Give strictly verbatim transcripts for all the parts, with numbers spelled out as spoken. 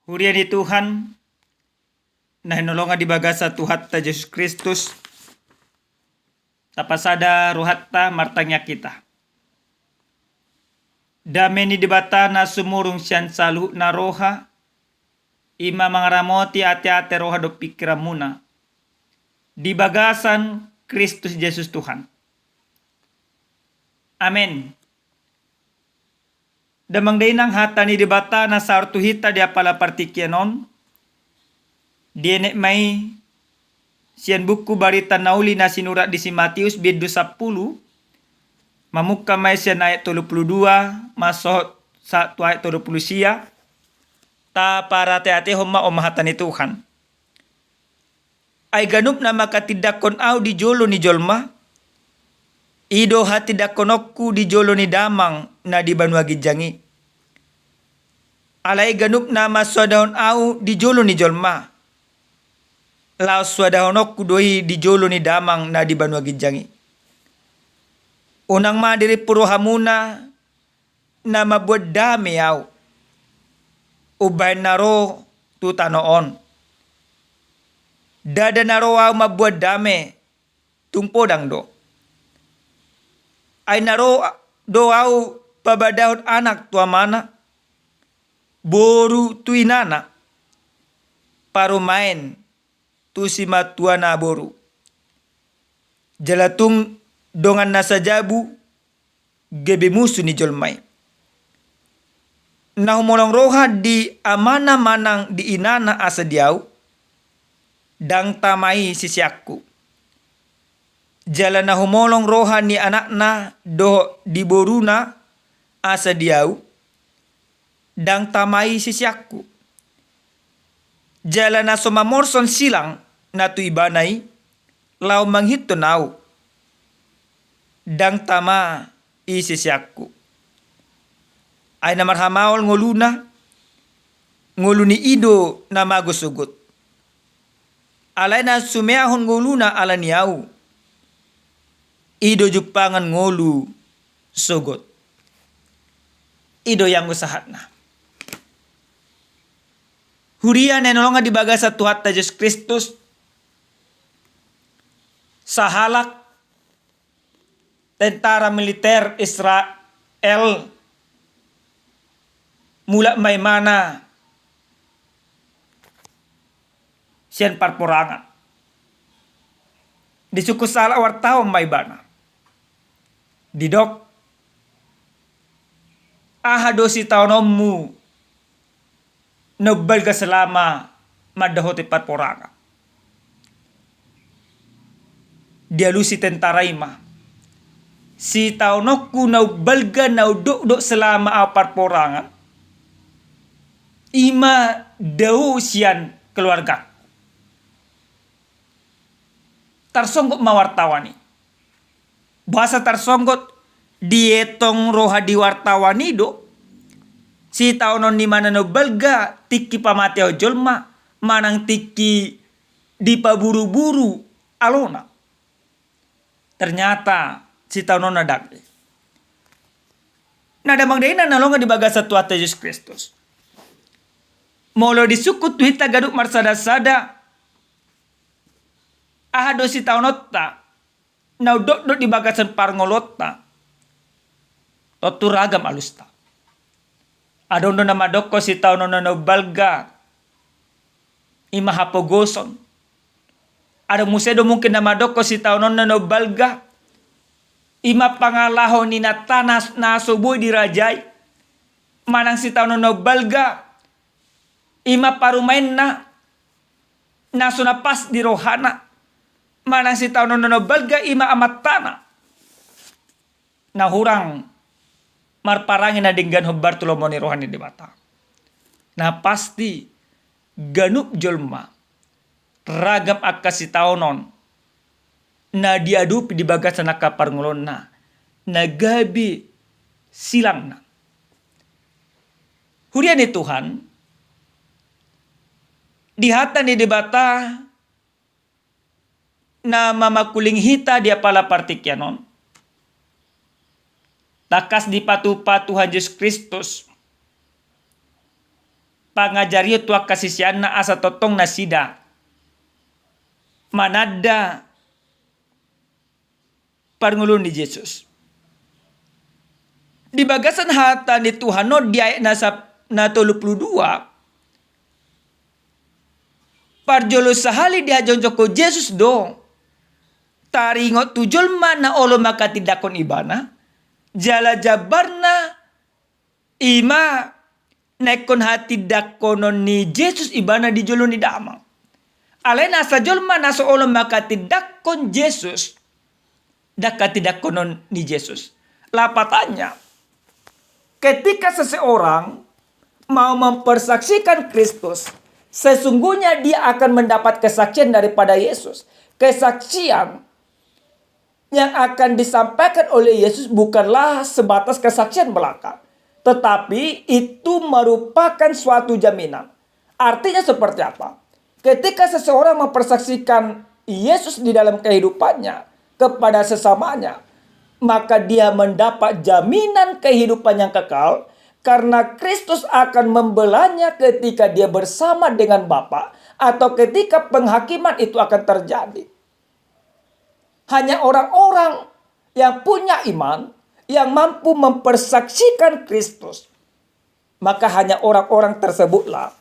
Huria ni Tuhan, na hinaholongan di bagasan Tuhanta Jesus Kristus, tapasada rohanta martangiang hita. Dame ni Debata na sumurung sian saluhutna roha, i ma mangaramoti ateate, roha dohot pingkiranmuna di bagasan Kristus Jesus Tuhan. Amen. Damang dainang, hata ni Debata na saor tu hita di apala partingkian on, dienet ma i sian buku Barita Na Uli na sinurat di si Matius, bindu sampulu, mamungka ma i sian ayat tolu pulu dua, masohot sahat tu ayat tolu pulu sia. Taparateatehon ma on ma hata ni Tuhan. Ai ganup na manghatindanghon Ahu di jolo ni jolma, i do hatindangkononku di jolo ni Damang na di banua ginjang i. Alai ganup na mansoadahon Ahu di jolo ni jolma, laos soadahononku do i di jolo ni Damang na di banua ginjang i. Unang ma dirimpu rohamuna na mamboan dame Ahu, umbahen na ro tu tano on. Ndada na ro Ahu mamboan dame, tung podang do. Ai na ro do Ahu pabadahon anak tu amana, boru tu inana, parumaen tu simatuana boru. Jala tung dongan na sajabu gabe musu ni jolma i. Na humolong roha di amana manang di inana asa di Ahu, ndang tama i siseanku. Jala na humolong roha ni anakna dohot di boruna asa di Ahu, ndang tama i siseanku. Jala na so mamorson silang na tu ibana i, laho mangihuthon Ahu, ndang tama i siseanku. Ai na marhamaol ngoluna, ngolu ni i do na mago sogot. Alai na sumeahon ngoluna ala ni Ahu, i do jumpangan ngolu sogot. I do ianggo sahatna. Huria na hinaholongan di bagasan Tuhanta Jesus Kristus, sahalak tentara militer Israel mulak ma ibana sian parporangan. Disungkun sahalak wartawan ma ibana. Didok, aha do sitaononmu na umbalga selama mandapothon parporangan? Dialusi tentara i ma, sitaononku na umbalga na undokdok selama ahu parporangan, i ma dao sian keluargangku. Tarsonggot ma wartawan i. Boasa tarsonggot? Dietong roha di wartawan i do sitaonon ni ibana na umbalga tingki pamateon jolma manang tingki dipaburuburu alona. Ternyata sitaononna ndang i. Na damang dainang na hinaholongan di bagasan Tuhanta Jesus Kristus, molo disungkun tu hita ganup marsadasada, aha do sitaononta na undokdok di bagasan parngoluonta? Tontu ragam alusta. Adong do na mandokkon sitaononna na umbalga i ma hapogoson. Adong muse do mungkin na mandokkon sitaononna na umbalga i ma pangalaho ni inanta na so boi dirajai. Manang sitaononna na umbalga i ma parumaenna na so na pas di rohana. Manang sitaononna na umbalga i ma amantana na hurang marparange na denggan hombar tu lomo ni roha ni Debata. Na pasti ganup jolma ragam angka sitaonon na diadopi di bagasan angka parngoluonna na gabe silangna. Huria ni Tuhan, di hata ni Debata na mamakuling hita di apala partingkian on, tangkas dipatupa Tuhan Jesus Kristus pangajarion tu angka siseanna asa tongtong nasida mananda parngoluon ni Jesus. Di bagasan hata ni Tuhan on di ayat na sap-, na tolu pulu dua, parjolo sahali dihajongjongkon Jesus do taringot tu jolma na olo manghatindanghon ibana, jala jambarna i ma na ingkon hatindangkonon ni Jesus ibana di jolo ni Damang. Alai na asa jolma na so olo manghatindanghon Jesus, ndang hatindangkonon ni Jesus. Lapatannya, ketika seseorang mau mempersaksikan Kristus, sesungguhnya dia akan mendapat kesaksian daripada Yesus. Kesaksian yang akan disampaikan oleh Yesus bukanlah sebatas kesaksian belaka, tetapi itu merupakan suatu jaminan. Artinya seperti apa? Ketika seseorang mempersaksikan Yesus di dalam kehidupannya kepada sesamanya, maka dia mendapat jaminan kehidupan yang kekal, karena Kristus akan membelanya ketika dia bersama dengan Bapa atau ketika penghakiman itu akan terjadi. Hanya orang-orang yang punya iman yang mampu mempersaksikan Kristus. Maka hanya orang-orang tersebutlah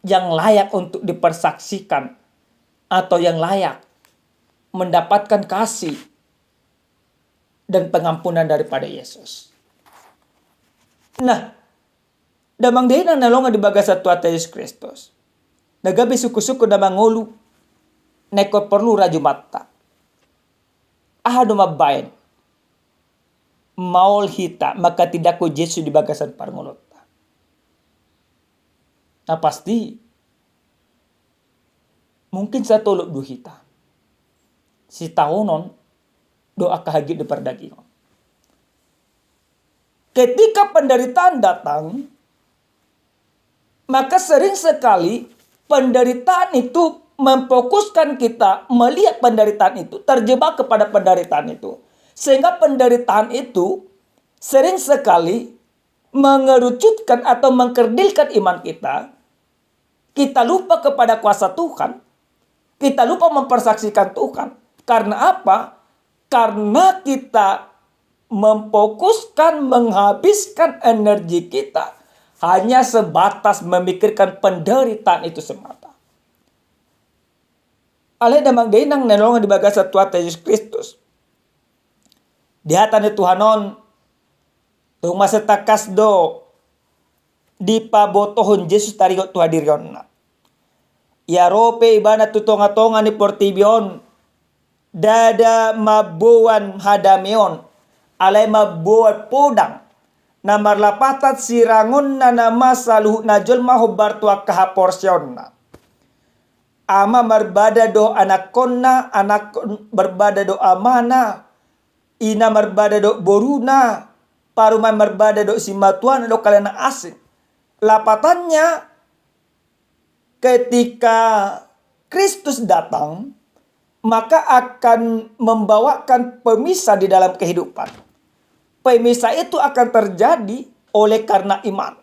yang layak untuk dipersaksikan atau yang layak mendapatkan kasih dan pengampunan daripada Yesus. Nah, damang dainang na hinaholongan di bagasan Tuhanta Jesus Kristus, na gabe sungkun-sungkun na mangolu na ingkon porlu rajumanta. Aha do mambahen maol hita manghatindanghon Jesus di bagasan parngoluonta? Na pasti, mungkin satolop do hita sitaonon dohot angka hagiot ni pardagingon. Ketika penderitaan datang, maka sering sekali penderitaan itu memfokuskan kita melihat penderitaan itu, terjebak kepada penderitaan itu. Sehingga penderitaan itu sering sekali mengerucutkan atau mengkerdilkan iman kita, kita lupa kepada kuasa Tuhan, kita lupa mempersaksikan Tuhan. Karena apa? Karena kita memfokuskan, menghabiskan energi kita hanya sebatas memikirkan penderitaan itu semata. Alai damang dainang na hinaholongan di bagasan Tuhanta Jesus Kristus, di hata ni Tuhan on, tung mansai tangkas do dipabotohon Jesus taringot tu hadirionna. Ia ro pe ibana tu tonga-tonga ni portibi on, ndada mamboan hadameon, alai mamboan podang, na marlapatan sirangonna nama saluhutna jolma hombar tu angka haporseaonna. Ama marbada dohot anakkonna, anakkon marbada dohot amana, ina marbada dohot boruna, parumaen marbada dohot simatuana dohot kalena asing. Lapatannya, ketika Kristus datang, maka akan membawakan pemisah di dalam kehidupan. Pemisah itu akan terjadi oleh karena iman.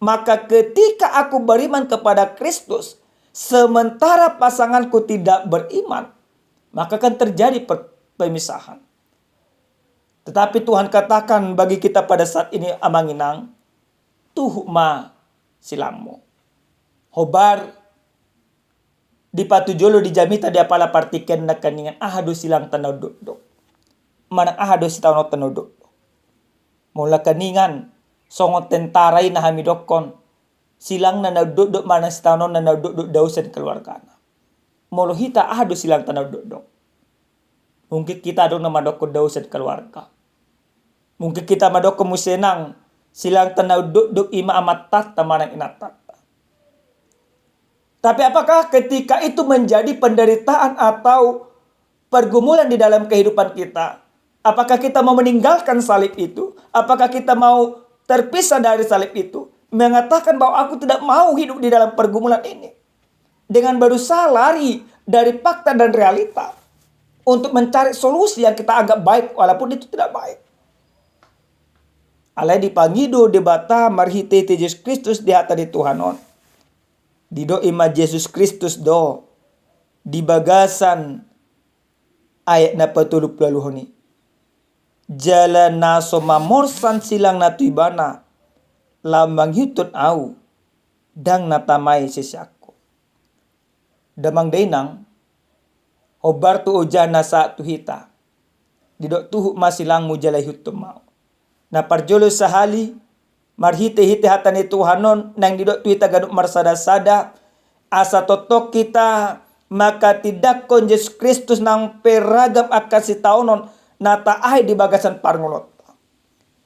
Maka ketika aku beriman kepada Kristus, sementara pasanganku tidak beriman, maka akan terjadi per-, pemisahan. Tetapi Tuhan katakan bagi kita pada saat ini, Amang Inang, tuhuk ma silangmu. Hombar dipatujolo di jamita di apala partingkian nangkiningan, aha do silangta na undukduk? Manang aha do sitaononta na undukduk? Molo nangkiningan, songon tentara i na hami dokkon, silangna na undukduk manang sitaononna na undukduk dausan keluargana. Molo hita, aha do silangta na undukduk? Mungkin hita adong na mandokkon dausan keluarga. Mungkin hita mandokkon muse nang, silangta na undukduk i ma amantanta manang inantanta. Tapi apakah ketika itu menjadi penderitaan atau pergumulan di dalam kehidupan kita? Apakah kita mau meninggalkan salib itu? Apakah kita mau terpisah dari salib itu? Mengatakan bahwa aku tidak mau hidup di dalam pergumulan ini. Dengan berusaha lari dari fakta dan realita untuk mencari solusi yang kita anggap baik, walaupun itu tidak baik. Alai dipangido Debata marhite-hite Jesus Kristus di hata ni Tuhan on. Didok i ma Jesus Kristus do di bagasan ayat na patolu pulu ualuhon i. Jala na so mamorsan silangna tu ibana laho mangihuthon ahu, ndang na tama i siseanku. Damang dainang, hombar tu ojahan na sahat tu hita. Didok tuhuk ma silangmu jala ihuthon ma ahu. Na parjolo sahali, marhite-hite hata ni Tuhan on, naeng didok tu hita ganup marsada-sada, asa tongtong hita manghatindanghon Jesus Kristus nang pe ragam angka sitaonon na taahi di bagasan parngoluonta.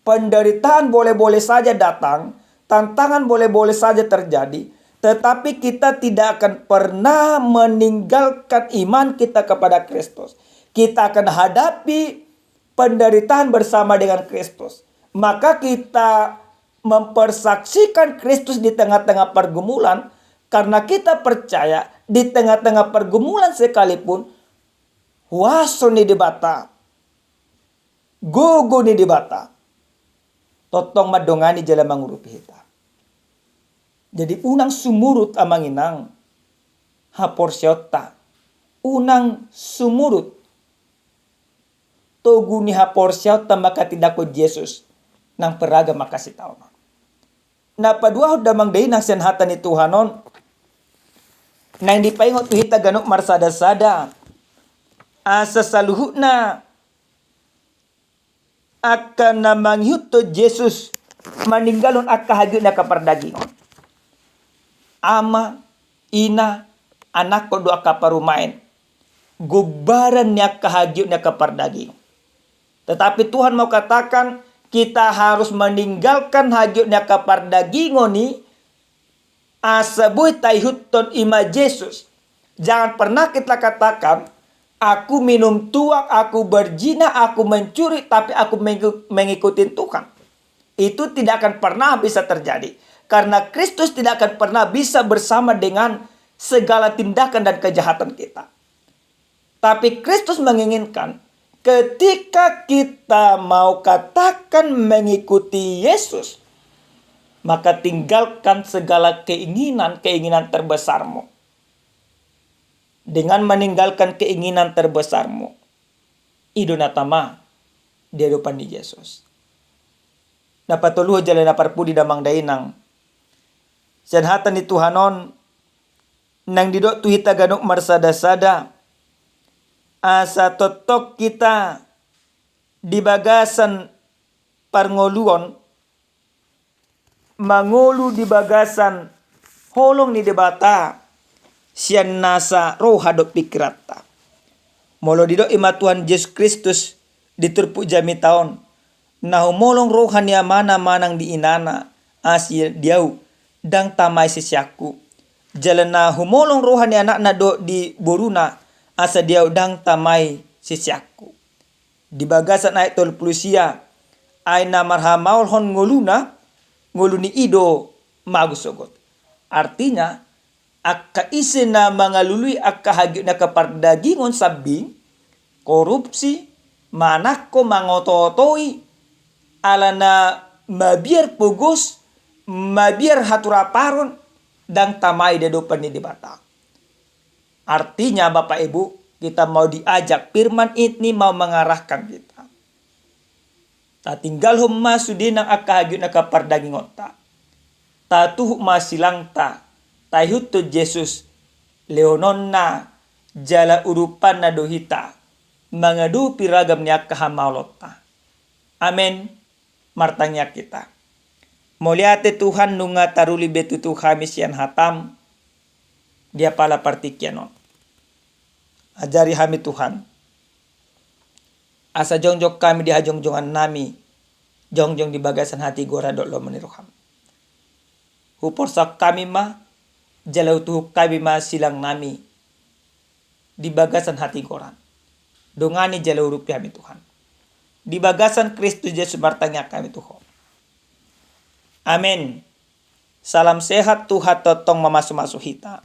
Penderitaan boleh-boleh saja datang, tantangan boleh-boleh saja terjadi, tetapi kita tidak akan pernah meninggalkan iman kita kepada Kristus. Kita akan hadapi penderitaan bersama dengan Kristus. Maka kita mempersaksikan Kristus di tengah-tengah pergumulan, karena kita percaya di tengah-tengah pergumulan sekalipun, huaso ni Debata, gogo ni Debata tongtong mandongani jala mangurupi hita. Jadi unang sumurut, amang inang, haporseaonta. Unang sumurut togu ni haporseaonta manghatindanghon Jesus nang pe ragam angka sitaonon. Na paduahon, damang dainang, sian hata ni Tuhan on, naeng dipaingot tu hita ganup marsada-sada, asa saluhutna angka na mangihuthon Jesus maninggalhon angka hagiot ni angka pardagingon. Ama, ina, anakkon dohot angka parumaen, gombaran ni angka hagiot ni angka pardagingon. Tetapi Tuhan mau katakan, kita harus meninggalkan hagiot ni angka pardagingon i, asa boi taihuthon i ma Jesus. Jangan pernah kita katakan, "Aku minum tuak, aku berzina, aku mencuri, tapi aku mengiku-, mengikuti Tuhan." Itu tidak akan pernah bisa terjadi. Karena Kristus tidak akan pernah bisa bersama dengan segala tindakan dan kejahatan kita. Tapi Kristus menginginkan, ketika kita mau katakan mengikuti Yesus, maka tinggalkan segala keinginan-keinginan terbesarmu. Dengan meninggalkan keinginan terbesarmu, i do na tama di adopan ni Jesus. Na patoluhon jala na parpudi, damang dainang, sian hata ni Tuhan on, naeng didok tu hita ganup marsada-sada, asa tongtong hita di bagasan parngoluon, mangolu di bagasan holong ni Debata sian nasa roha dohot pingkiranta. Molo didok i ma Tuhan Jesus Kristus di turpuk jamita on, na humolong roha ni amana manang di inana, asa di ahu ndang tama i siseanku. Jala na humolong roha ni anakna dohot di boruna, asa di ahu ndang tama i siseanku. Di bagasan ayat tolu pulu sia, ai na marhamaolhon ngoluna, ngoluna i do mago sogot. Artinya, angka ise na mangalului angka hagiot ni angka pardagingon sambing, korupsi, manangko, mangoto-otoi, alana mabiar pogos, mabiar haturaparon, ndang tama i di adopan ni Debata. Artinya, Bapak Ibu, kita mau diajak, firman ini mau mengarahkan kita. Tatinggalhon ma sude nang angka hagiot ni angka pardagingonta. Tatuhuk ma silangta, taihuthon Jesus, lehononna jala urupanna do hita mangadopi ragam ni angka hamaolonta. Amen. Martangiang hita. Mauliate Tuhan, nunga taruli be tutu hami sian hatam di apala partingkian on. Ajari hami Tuhan, asa jongjong hami di hajongjongan nami, jongjong di bagasan hatigoran dohot lomo ni roham. Huporsa hami ma, jala hutuhuk hami ma silang nami di bagasan hatigoran. Dongani jala urupi hami Tuhan. Di bagasan Kristus Jesus martangiang hami tu Ho. Amen. Salam sehat, Tuhan tongtong mamasumasu hita.